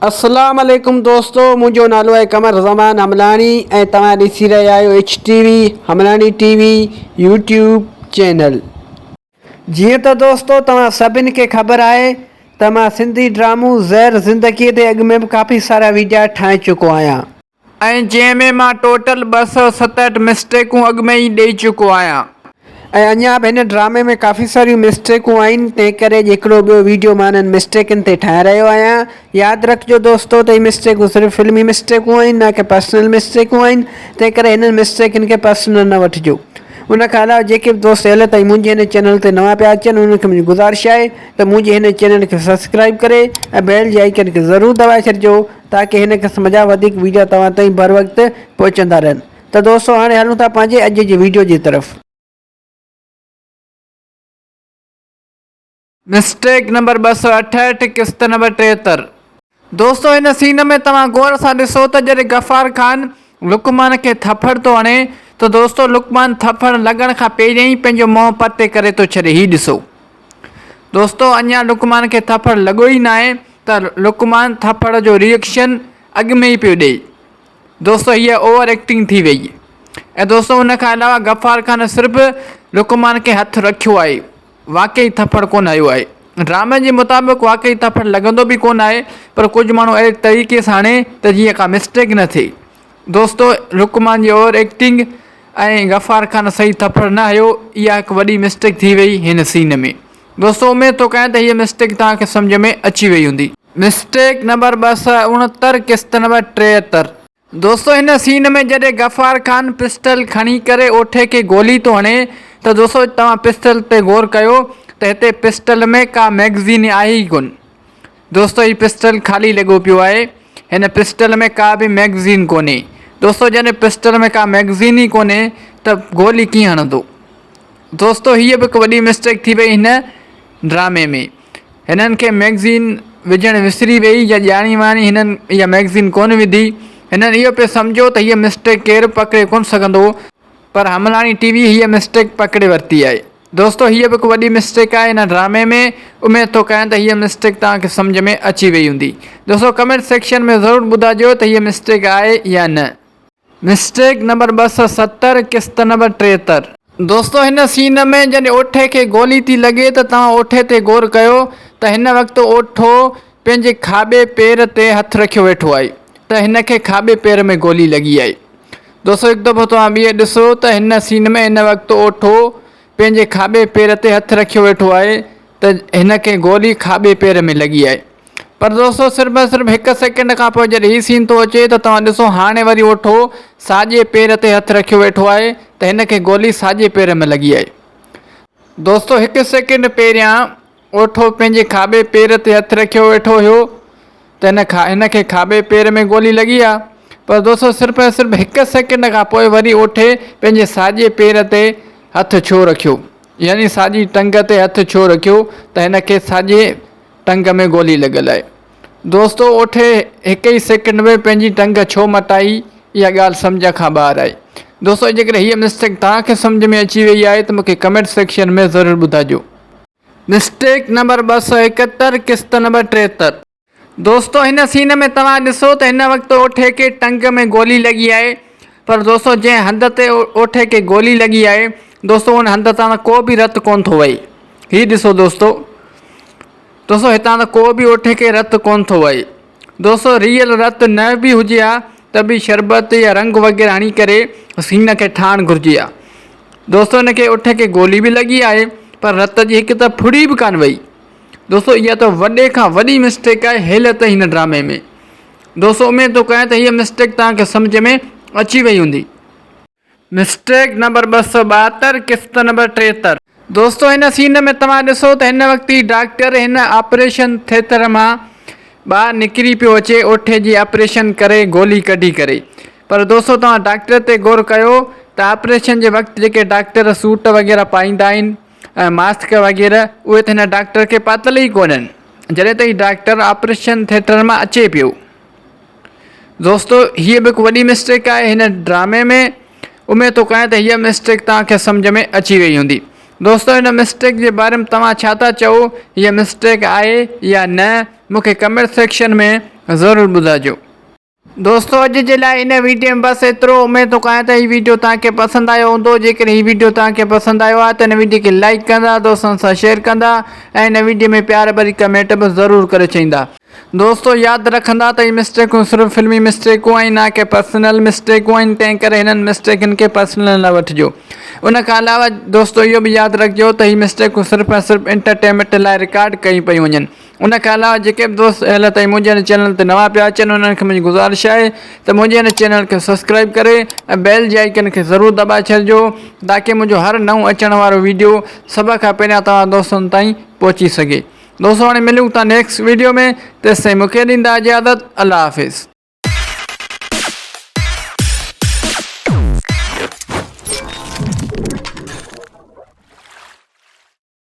اسلام عليڪم دوستو منهنجو نالو آهي قمر زمان حملاڻي ۽ توهان ڏسي رهيا آهيو H T V Hamlani T V YouTube channel. جيئن ته دوستو توهان سڀن کي خبر آهي ته مان سنڌي ڊرامو زهر زندگي تي اڳ ۾ به ڪافي سارا ويڊيا ٺاهي چڪو آهيان. ۽ جنهن ۾ مان ٽوٽل 267 مسٽيڪون اڳ ۾ ئي ڏئي چڪو آهيان. ۽ اڃا به هن ڊرامي ۾ ڪافي ساريون مسٽيڪون آهن تنهن ڪري اڄ هڪڙو ٻيو ويڊيو مان انهن مسٽيڪن تي ٺاهي رهيو آهيان. ياد رکجو دوستو ته هي مسٽيڪون صرف فلمي مسٽيڪون آهن نه ڪي پرسنل مسٽيڪون آهن تنهن ڪري هنن مسٽيڪن کي پرسنل نه وٺجو. ان کان علاوه جيڪي به دوست هيل تائين منهنجي هن چينل تي نوان پيا اچن انهن کي منهنجي گذارش آهي ته منهنجي هن چينل کي سبسڪرائيب ڪري ۽ بيل جي آئيڪن کي ضرور دٻائي ڇڏجو تاڪه هن قسم جا وڌيڪ ويڊيا توهان تائين بروقت پهچندا رهن ته دوستو هاڻي هلون ٿا پنهنجي اڄ جي ويڊيو جي طرف. مسٽيڪ نمبر 268 قسط نمبر 73. دوستو هن سين ۾ توهان غور سان ڏسو ته جڏهن غفار خان لقمان کي ٿڦڙ ٿو هڻي ته دوستو لقمان ٿڦڙ لڳڻ کان پهريان ئي پنهنجو منهن پرتي ڪري ٿو ڇڏي هي ڏسو دوستو اڃا لقمان کي ٿڦڙ لڳو ئي ناهي ته لقمان ٿڦڙ جو ري ايڪشن اڳ ۾ ئي پيو ڏئي. دوستو هيء اوور ايڪٽنگ ٿي وئي. ۽ دوستو ان کان علاوه غفار خان صرف لقمان کي هٿ رکيو آهي واقعي ٿڦڙ ڪونه هنيو آهي. ڊرامي جي مطابق واقعي ٿڦڙ لڳندو به ڪونه آهي پر ڪجهه ماڻهو اهڙي طريقي سان هڻي ته جيئن ڪا مسٽيڪ نه ٿئي. دوستو لقمان جي اوور ايڪٽنگ ۽ غفار خان صحيح ٿڦڙ نه هنيو اها هڪ وڏي مسٽيڪ ٿي وئي هن سين ۾ دوستو اميد ٿو ڪيان ته هيء مسٽيڪ توهان کي سمجهه ۾ اچي وئي هوندي. مسٽيڪ نمبر 269 قسط نمبر 73. دوستو هن سين ۾ جڏهن غفار خان پسٽل کڻي ڪري اوٺي کي گولي ٿو هڻي ته دوستو توهان پسٽل تي غور ڪيو ته هتي پسٽل ۾ ڪا ميگزين آهي ئي ڪونه دوستو هي پسٽل خالي لڳو پيو آهي هن پسٽل ۾ ڪا به ميگزين ڪونهي دوستو جڏهن پسٽل ۾ ڪا ميگزين ئي ڪونهي ته گولي ڪيئن هڻندو دوستو هيء به هڪ وڏي مسٽيڪ ٿي وئي هن ڊرامي ۾ هنن کي ميگزين وجهڻ وسري وئي يا ڄاڻي واڻي هنن اها ميگزين ڪونه وڌي هنن اهو پئي سمجهيو ته هيء مسٽيڪ ڪير به پڪڙي ڪونه سگهندو پر هملاڻي ٽي وي هيء مسٽيڪ پڪڙي ورتي آهي دوستو هيء به هڪ وڏي مسٽيڪ آهي هن ڊرامي ۾ اميد ٿو ڪيان ته هيء مسٽيڪ توهان کي سمجهه ۾ اچي وئي هوندي دوستو ڪمينٽ سيڪشن ۾ ضرور ٻڌائجو ته هيء مسٽيڪ آهي يا نه. مسٽيڪ نمبر 270 قسط نمبر 73. دوستو هن سين ۾ جڏهن اوٺي کي گولي ٿي لڳي ته توهان اوٺي تي غور ڪيو ته هن وقت اوٺو پنهنجي کاٻي پير تي هٿ رکيو ويٺو آهي ته هن کي کاٻي پير ۾ گولي لڳي آهي. دوستو هڪ دفعو توهان ٻيهر ڏسو ته هن سين ۾ هن وقت اوٺو پنهنجي کاٻي پير تي هٿ رکيو ويٺو آهي ته هن کي گولي کاٻي پير ۾ لڳي آهي پر دوستو صرف ۽ صرف هڪ سيڪنڊ کان پوء جڏهن هي سين ٿو اچي ته توهان ڏسو هاڻي وري اوٺو ساڄي پير تي هٿ رکيو ويٺو آهي ته هن کي گولي ساڄي پير ۾ لڳي آهي. دوستو هڪ سيڪنڊ پهريان اوٺو پنهنجي کاٻي پير تي هٿ رکيو ويٺو هيو ته هن کا هن کي کاٻي پير ۾ گولي لڳي آ پر دوستو صرف ۽ صرف هڪ سيڪنڊ کان پوء وري اوٺي پنهنجي ساڄي پير تي هٿ ڇو رکيو يعني ساڄي ٽنگ تي هٿ ڇو رکيو ته هن کي ساڄي ٽنگ ۾ گولي لڳل آهي دوستو اوٺي هڪ ئي سيڪنڊ ۾ پنهنجي ٽنگ ڇو مٽائي اها ڳالهه سمجهه کان ٻاهر آهي دوستو جيڪڏهن هيء مسٽيڪ توهان کي سمجهه ۾ اچي وئي آهي ته مون کي ڪمينٽ سيڪشن ۾ ضرور ٻڌائجو. مسٽيڪ نمبر 271 قسط نمبر 73. دوستو هن سين ۾ توهان ڏسو ته هن وقت اوٺي کي ٽنگ ۾ گولي لڳي آهي پر دوستو جنهن هنڌ تي اوٺي کي گولي لڳي آهي دوستو ان هنڌ تان ڪو به رت ڪون ٿو وهي هي ڏسو دوستو دوستو هتان ته ڪو به اوٺي کي رت ڪون ٿو وهي دوستو ريئل رت نه به هجي ها ته به شربت يا رنگ وغيره هڻي ڪري سين کي ٺاهڻ گهرجي ها دوستو هن کي اٺ کي گولي به لڳي آهي پر رت جي هڪ ته ڦڙي به ڪانه وئي دوستو اها ته وڏي کان وڏي مسٽيڪ آهي هيل تائين هن ڊرامي ۾ دوستو اميد ٿو ڪيان ته هيء مسٽيڪ توهان کي سمجھ ۾ اچي وئي هوندي. مسٽيڪ نمبر 272 قسط نمبر 73. دوستو هن سين ۾ توهان ڏسو ته هن وقت هي ڊاڪٽر هن آپريشن ٿيٽر مان ٻاهر نڪري پيو اچي اوٺي جي آپريشن ڪري گولي ڪڍي ڪري پر دوستو توهان ڊاڪٽر تي غور ڪيو ته آپريشن جي وقت جيڪي ڊاڪٽر سوٽ وغيره پائيندا آهن ۽ ماسڪ وغيره اهي ته هن ڊاڪٽر کي پاتل ئي ڪونهن جڏهن ته هي ڊاڪٽر آپريشن ٿيٽر مان اچي پيو. دوستو هيء به هڪ وڏي مسٽيڪ آهي هن ڊرامي ۾ اميد ٿو ڪيان ته هيء مسٽيڪ توهان کي سمجهه ۾ اچي وئي هوندي دوستو هن مسٽيڪ جي باري ۾ توهان ڇا ٿا چئو هيء مسٽيڪ آهي يا نه مون کي ڪمينٽ سيڪشن ۾ ضرور ٻڌائجو. دوستو اڄ جي لاء هن ويڊيو ۾ بس ايترو اميد ٿو ڪيان ته هي ويڊيو توهان کي پسند آيو هوندو جيڪڏهن هي ويڊيو توهان کي پسند آيو آهي ته هن ويڊيو کي لائيڪ ڪندا دوستن سان شيئر ڪندا ۽ هن ويڊيو ۾ پيار ڀري ڪمينٽ به ضرور ڪري ڇڏيندا. دوستو ياد رکندا ته هي مسٽيڪون صرف فلمي مسٽيڪون آهن نه ڪي پرسنل مسٽيڪون آهن تنهن ڪري هنن مسٽيڪن کي پرسنل نه وٺجو ان کان علاوه دوستو اهو به ياد رکجو ته هي مسٽيڪون صرف ۽ صرف انٽرٽينمينٽ لاء رڪارڊ ڪيون پيون وڃن. ان کان علاوه جيڪي به دوست اهل تائين منهنجي هن چينل تي نوان پيا اچن انهن کي منهنجي گذارش آهي ته منهنجي هن چينل کي سبسڪرائب ڪري ۽ بيل جي آئيڪن کي ضرور دٻائي ڇڏجو تاڪه منهنجو هر نئون اچڻ وارو ويڊيو سڀ کان پهريان توهان دوستن تائين پهچي سگهي دوستو هاڻي ملون ٿا نيڪسٽ ويڊيو ۾ تيستائين مونکي ڏيندا اجازت الله حافظ.